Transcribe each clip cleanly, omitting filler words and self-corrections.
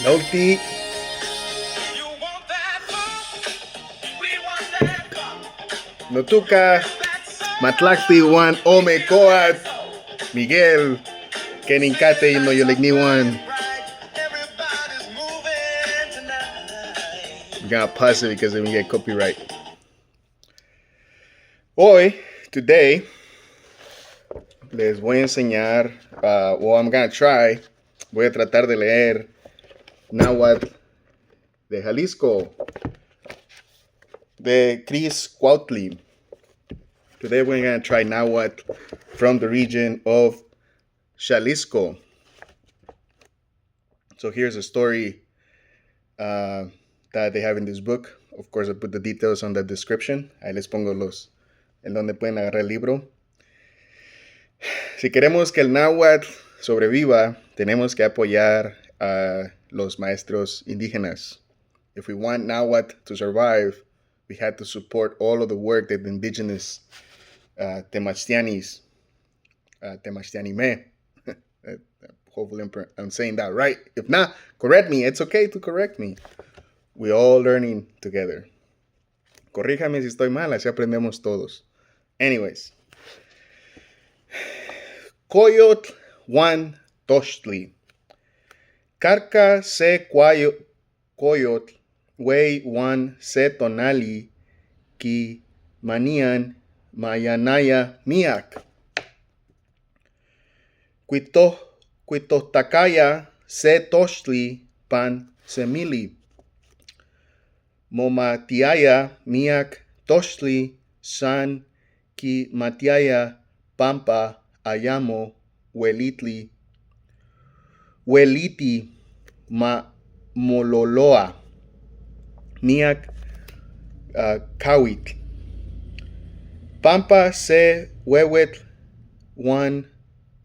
Noti. Notuca, Matlactli huan ome coatl, Miguel, quenincate noyolicnihuan. I'm gonna pause it because then we get copyright. Hoy, today, les voy a enseñar, well, I'm gonna try, voy a tratar de leer Náhuatl de Jalisco, de Chris Cuauhtli. Today we're gonna try Nahuatl from the region of Jalisco. So here's a story that they have in this book. Of course, I put the details on the description. Ahí les pongo los en donde pueden agarrar el libro. Si queremos que el náhuatl sobreviva, tenemos que apoyar a los maestros indígenas. If we want Nahuatl to survive, we had to support all of the work that the indigenous Temachtianis, Temachtianime, hopefully I'm saying that right. If not, correct me. It's okay to correct me. We all learning together. Corríjame si estoy mal, así aprendemos todos. Anyways. Coyotl huan Tochtli. Carca se coyotl huey huan se tonali quimanian mayanaya miac. Cuitohtacaya se tochtli pan semili. Momatiaya miac tochtli san quimatiaya pampa ayamo huelitli hueliti ma mololoa miac cahuitl. Pampa se huehuetl huan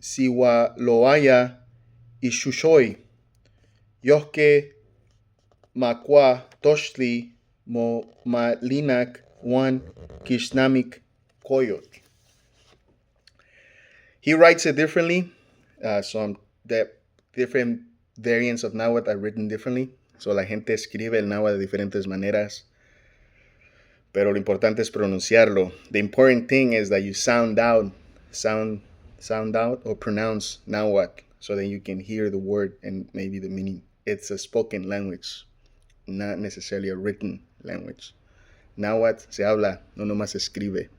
sihualoaya ixuxoi. Yojque macua tochtli momalinac huan quixnamic coyotl. He writes it differently. So the different variants of Nahuatl are written differently. So la gente escribe el náhuatl de diferentes maneras. Pero lo importante es pronunciarlo. The important thing is that you sound out or pronounce Nahuatl so that you can hear the word and maybe the meaning. It's a spoken language, not necessarily a written language. Nahuatl se habla, no nomás se escribe.